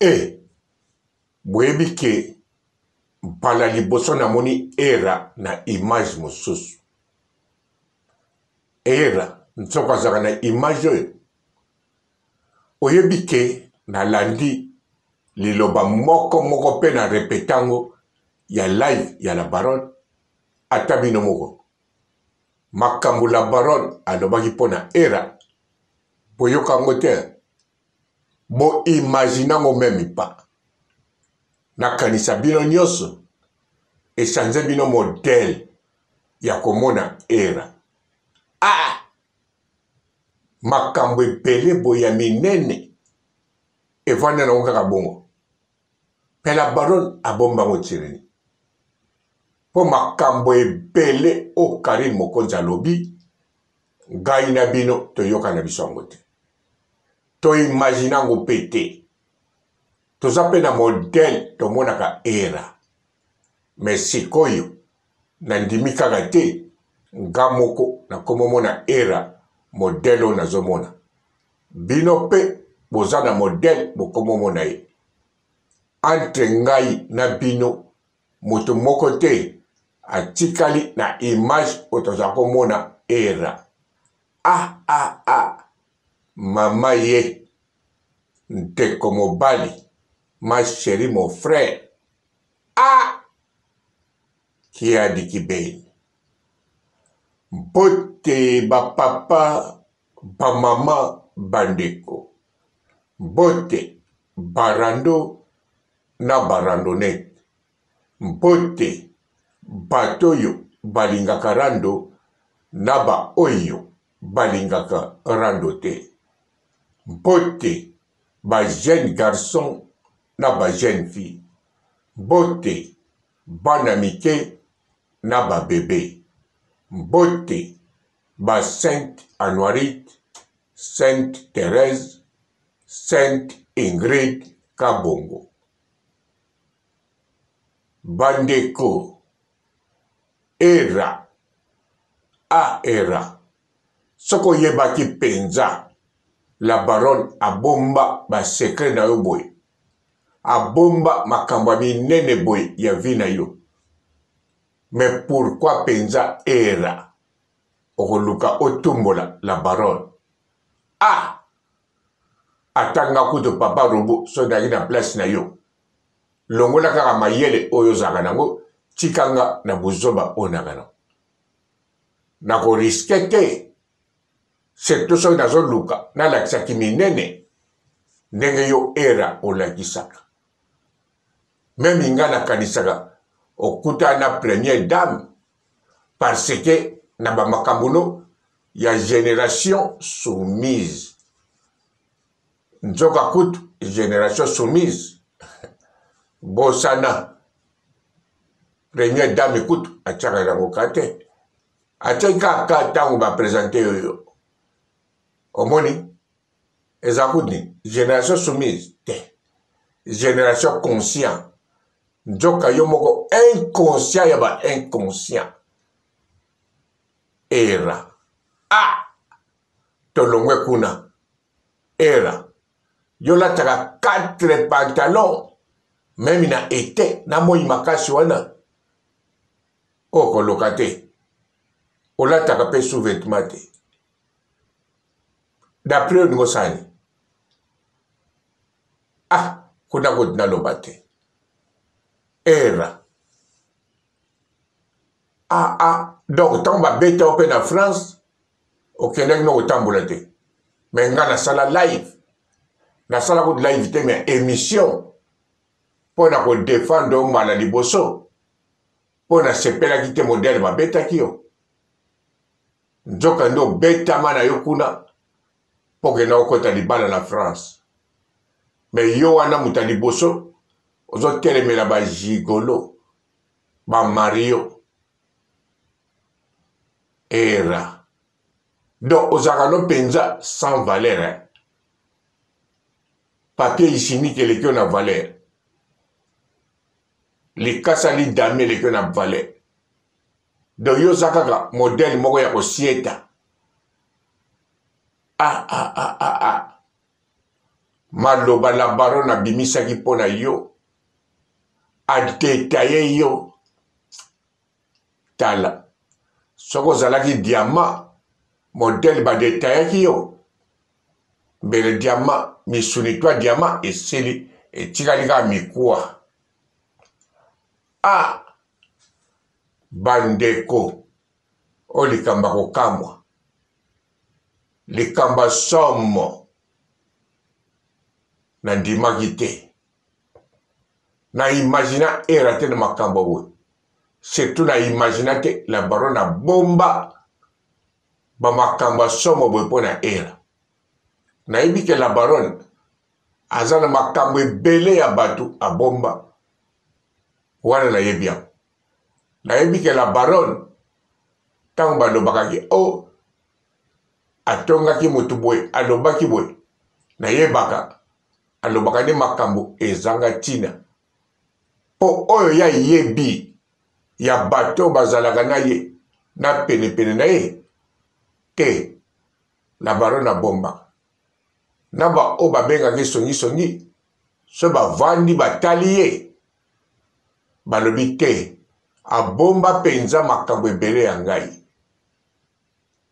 E boyebi ke mbala liboso namoni Era na image mosusu. Era nzoko azalaka na image oyo. Oyebi ke nalandi liloba moko moko mpe na repete yango ya live ya la baronne ata bino moko. Makambo la baronne alobaki mpo na Era boyoka yango te. Bo imagine yango meme pas. Nakanisa bino nyonso echange bino modèle ya komona Era. Ah! Makambo ebele boye ya minene evanda nango kaka bongo. Pe la baronne abomba yango tireni. Mpo makambo ebele oyo Carine Mokonzi alobi, ngai na bino toyoka na biso yango te. To imagine yango mpe te. Toza mpe na modèle tomonaka Era. Mais sikoyo nandimi kaka te nga moko nakomomona Era modèle oyo nazomona. Bino mpe boza na modèle bokomomona ye. Entre ngai na bino moto moko te atikali na image oyo toza komona Era. Ah ah ah mama ye ndeko mobali ma cherie mon frère ah kiadi kibeni mbote ba papa ba mama bandeko mbote ba rando na ba randonnette mbote bato oyo balingaka rando na ba oyo balingaka rando te. Mbote ba jeunes garçons na ba jeunes filles. Mbote bana mike na ba bebe. Mbote ba Sainte Anuarite, Sainte Therèse, Sainte Ingrid Kabongo. Bandeko, Erra ah Erra soki oyebaki penza la baronne abomba ba secret na yo boye abomba makambo ya minene boye ya vie na yo mais pourquoi penza Erra okoluka otumbola la baronne ah ata nga kutu papa robot soki nazalaki na place na yo Longola kaka mayele oyo ozalaka nango, tika nga na buzoba oyo naka nango. Nako risquer te, surtout soki nazo luka nalakisa kiminene ndenge yo Erra olakisaka. Meme nga nakanisaka okutana na première dame parce que na ba makambo no ya generation soumise. Nzoka kutu generation soumise bosana première dame kutu atiaka yango ka te atiaki kaka ntango bapresente yo yo omoni eza kutu nini generation soumise te generation conscient nzoka yo moko inconscient ya ba inconscient era ah tolongwe kuna Era yo lataka 4 pantalon meme na ete na moi makasi wana okoloka te olataka pe sous vêtement te d'après olingi osala nini ah kuna kutu naloba te era ah ah donc ntango babeta yo mpe na france okendaki no kotambola te me nga nasala live nasala kutu live te me émission mpo na kodefendre yo mbala liboso mpo nasepelaki te modele babetaki yo nzoka nde obetama na yo kuna mpo okenda kokota libala na france me yo wana moto ya liboso ozotelemela bagigolo bamario Era. Donc ozalaka no mpenza sans valeur hein? Papier hygiénique eleki yo na valeur. Likasa lidame eleki yo na valeur. Donc yo oza kaka modèle moko ya kosieta. Ah ah ah ah ah. Maloba la baronne abimisaki mpo na yo, adetaye yo. Tala, soki ozalaki diamant, modèle badetayaki yo, mbele diamant, misuni twa diamant esili, etikali kaka mikuwa. Ah! Bandeko, oyo likambo ya kokamwa, likambo ya somo. Nandimaki te. Na imagina era te na makambo boye. Surtout na imagina te la baronne abomba ba makambo ya somo boye mpo na era. Nayebi ke la baronne aza na makambo ebele ya bato abomba wana nayebi yango. Nayebi ke la baronne ntango balobaka ke o oh, atongaki motu boye alobaki boye nayebaka alobaka nde makambo ezanga ntina mpo oyo ye ayebi ya bato bazalaka na ye na penepene na ye te la baronne abombaka na baoyo babengaka ye songisongi so bavandi batali ye balobi te abomba mpenza makambo ebele ya ngai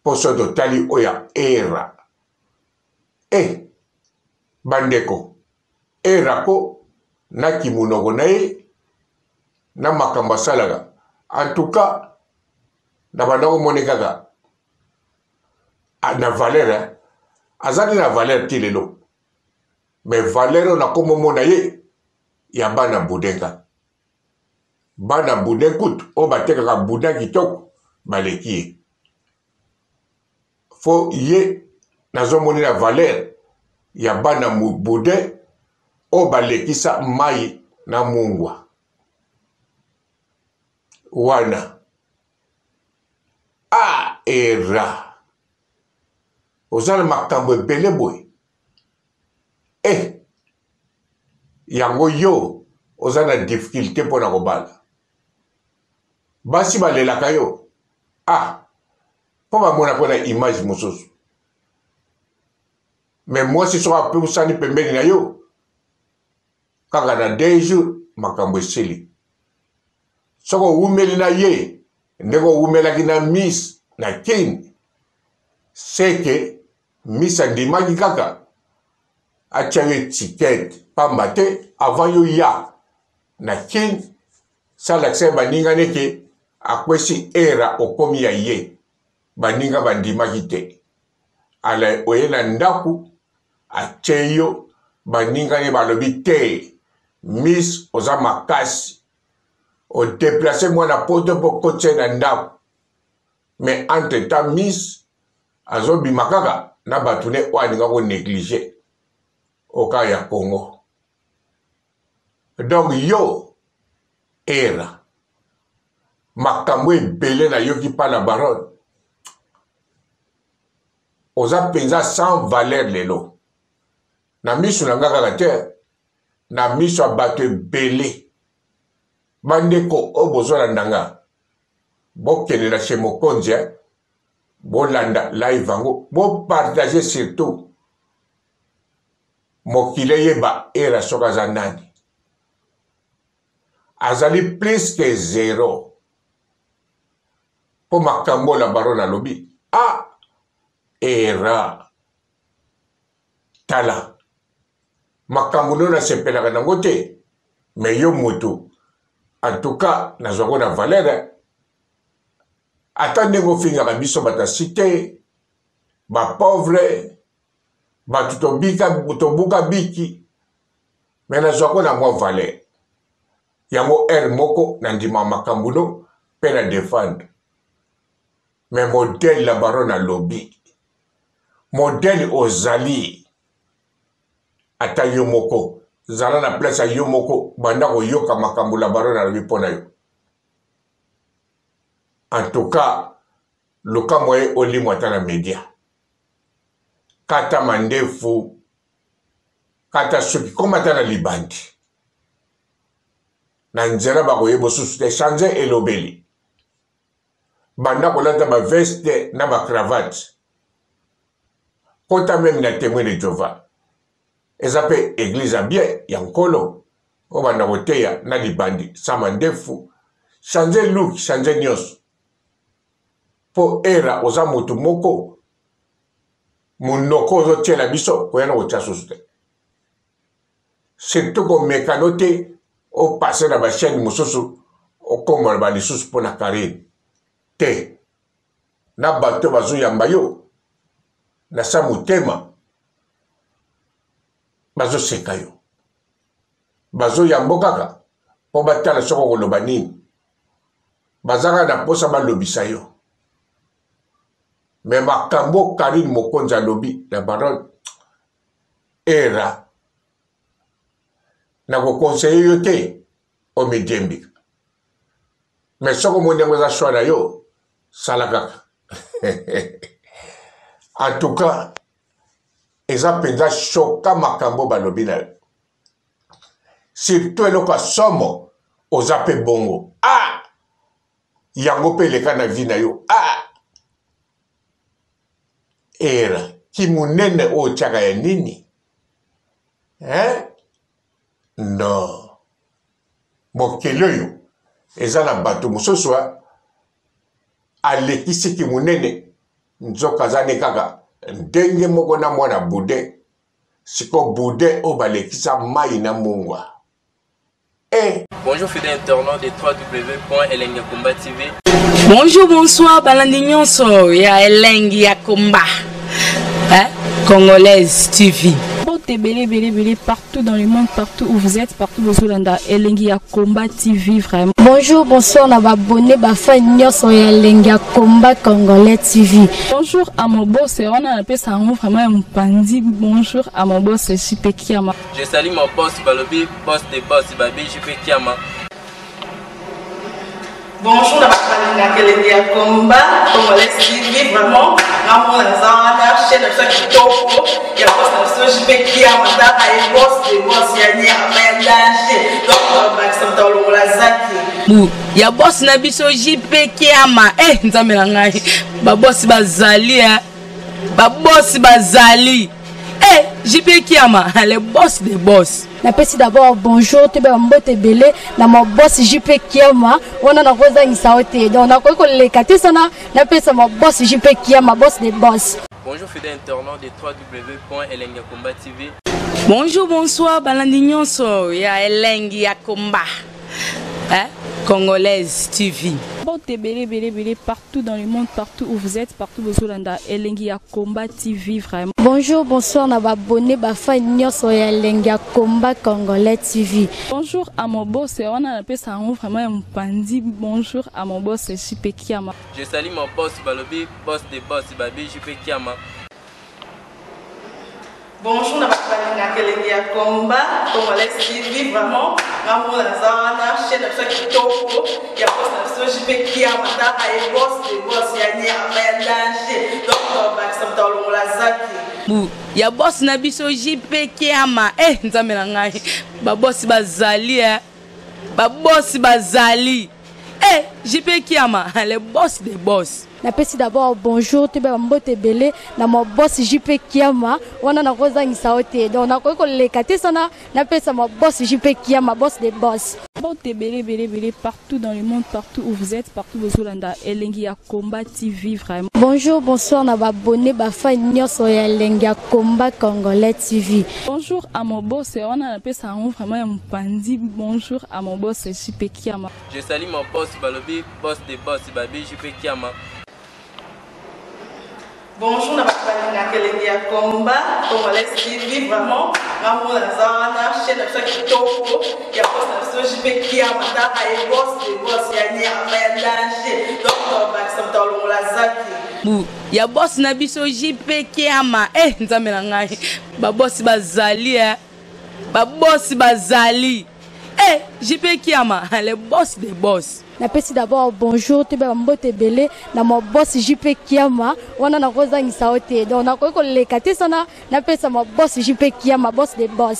mpo so totali oyo ya era e eh, bandeko era ko na kimunoko na ye na makambo asalaka en tout cas na banda komone kaka na valeur eh? aza nde na valeur ti lelo mais valeur oyo nakomomona ye ya bana budenga bana boudin kutu oyo batekaka boudin kitoko baleki ye fo ye nazomoni na valeur ya bana boudin oyo balekisa mai na mungwa wana a era oza na makambo ebele boye eh yango yo oza na difficulté mpo na kobala basi balelaka yo ah mpo bamona mpo na image mosusu me mwasi soki apusani pembeni na yo kaka na deux jours makambo esili soki owumeli na ye ndenge owumelaki na miss na kin seke Miss andimaki kaka atia yo etiquette pamba te avant yo ya na kin salakisa ye baninga neke akwesi era okomi ya ye baninga bandimaki te ala oye na ndaku atie yo baninga ne balobi te miss oza makasi odeplace mwana poto mpo okotia ye na ndaku mais entre temps miss azobima kaka na bato ne oyo alinga ko neglige oka ya Congo donc yo era makambo ebele nayoki pa la baronne oza mpenza sans valeur lelo na miso na nga kaka te na miso ya bato ebele bandeko oyo bozolanda nga bokende na chez mokonzi eh? bolanda live yango bopartage surtout mokili eyeba era soki aza nani azali plus que zero mpo makambo la baronne alobi a ah, era tala makambo no nasepelaka nango te me yo motu en tout cas nazwako na valeur ata ndenge ofingaka biso bato ya site bapauvre bato tobika tobuka biki me nazwako na mwa valeur yango heure moko nandima makambo no mpe na defendre me modele la baronne alobi modele ozali ata yo moko zala na place ya yo moko banda koyoka makambo la baronne alobi mpo na yo en tout cas luka moye olimwa ata na media kata mandefu kata suki koma ata na libandi na nzela bakoyeba susu te change elobeli banda kolata ba veste na ba cravate kota meme na témoin de Jehova. Eza mpe eglise ya bien ya nkolo. Obanda koteya na libandi sans mandefu. Changer look, changer nyonso. Mpo era oza motu moko monoko ozotiela biso koya na kotia susu te. Surtout komeka no te opasse na ba chaîne mosusu okombola ba lisusu mpo na Carine te. Na bato bazoyamba yo na sa motema bazoseka yo bazoyambo kaka mpo batala soki okoloba nini baza kaka na mposa balobisa yo me makambo Karine Mokonzi alobi na baronne era nakokonseye yo te omidiembika me soki omoni yango eza choix na yo sala kaka en tout cas eza mpenza shoka makambo balobi na yo surtout eloko ya somo oza mpe bongo ah! yango mpe eleka na vie na yo ah! Era kimunene oyo otiaka ya nini hein? Non, mokili oyo eza na bato mosusu alekisi kimunene nzoka aza ne kaka ndenge moko na mwana boudin. Siko boudin oyo balekisa mai na mungwa. Eh. Bonjour fidèles internautes de www.elengiyakomba TV. Bonjour, bonsoir, balandi nyonso ya Elengi ya Komba. Hein? Congolaise TV. Mbote ebele ebele ebele partout dans le monde, partout où vous êtes, partout bozolanda Elengi ya Combat TV vraiment. Bonjour, bonsoir na ba abonné ba fan nyonso ya Elengi ya Combat Congolais TV. Bonjour à mon boss, wana napesa yango vraiment ya mopanzi. Bonjour à mon boss JP Kiama. Je salue mon boss balobi boss de boss babi JP Kiama. Bonjour na bato balingaka elengi ya combat congolais TV vraiment ngamona naza wana chaîne na biso ya kitoko ya boss na biso JP Kiama tala ye boss de boss ya nyama ya danger donc bakisa moto alongola zaki bu ya boss na biso JP Kiama eh nzambe na ngai ba boss bazali eh ba boss bazali eh JP Kiama le boss de boss. Napesi d'abord bonjour toyeba ba mbote ebele na ma boss JP Kiama wana nakozangisa yo te donc nakoki koleka te sana napesa ma boss JP Kiama boss de boss. Bonjour fidèles internautes de www.elengiyakomba TV. Bonjour, bonsoir, balandi nyonso ya Elengi ya Komba. Hein? Congolaise TV. Mbote ebele ebele ebele partout dans le monde, partout où vous êtes, partout bozolanda Elengi ya Combat TV vraiment. Bonjour, bonsoir na ba abonné ba fan nyonso ya Elengi ya Combat Congolais TV. Bonjour à mon boss, wana napesa yango vraiment ya mopanzi. Bonjour à mon boss JP Kiama. Je salue mon boss balobi boss de boss babi JP Kiama. Bonjour na bato balingaka elengi ya combat congolais TV vraiment ngamona naza wana chaîne na biso ya kitoko ya boss na biso JP Kiama tala ye boss de boss ya nyama ya danger donc bakisa moto alongola zaki bu ya boss na biso JP Kiama eh nzambe na ngai ba boss bazali eh ba boss bazali eh JP Kiama le boss de boss. Napesi d'abord bonjour toyeba ba mbote ebele na ma boss JP Kiama wana nakozangisa yo te donc nakoki koleka te sana napesa ma boss JP Kiama boss de boss. Mbote ebele ebele ebele partout dans le monde, partout où vous êtes, partout bozolanda Elengi ya Combat TV vraiment. Bonjour, bonsoir na ba abonné ba fan nyonso ya Elengi ya Combat Congolais TV. Bonjour à mon boss, wana napesa yango vraiment ya mopanzi. Bonjour à mon boss JP Kiama. Je salue mon boss balobi boss de boss babi JP Kiama. Bonjour na bato balingaka elengi ya combat congolais TV vraiment ngamona naza wana chaîne na biso ya kitoko ya boss na biso JP Kiama tala ye boss de boss ya nyama ya danger donc bakisa moto alongola zaki bu ya boss na biso JP Kiama eh nzambe na ngai ba boss bazali eh ba boss bazali eh JP Kiama le boss de boss. Napesi d'abord bonjour toyeba ba mbote ebele na ma boss JP Kiama wana nakozangisa yo te donc nakoki koleka te sana napesa ma boss JP Kiama boss de boss.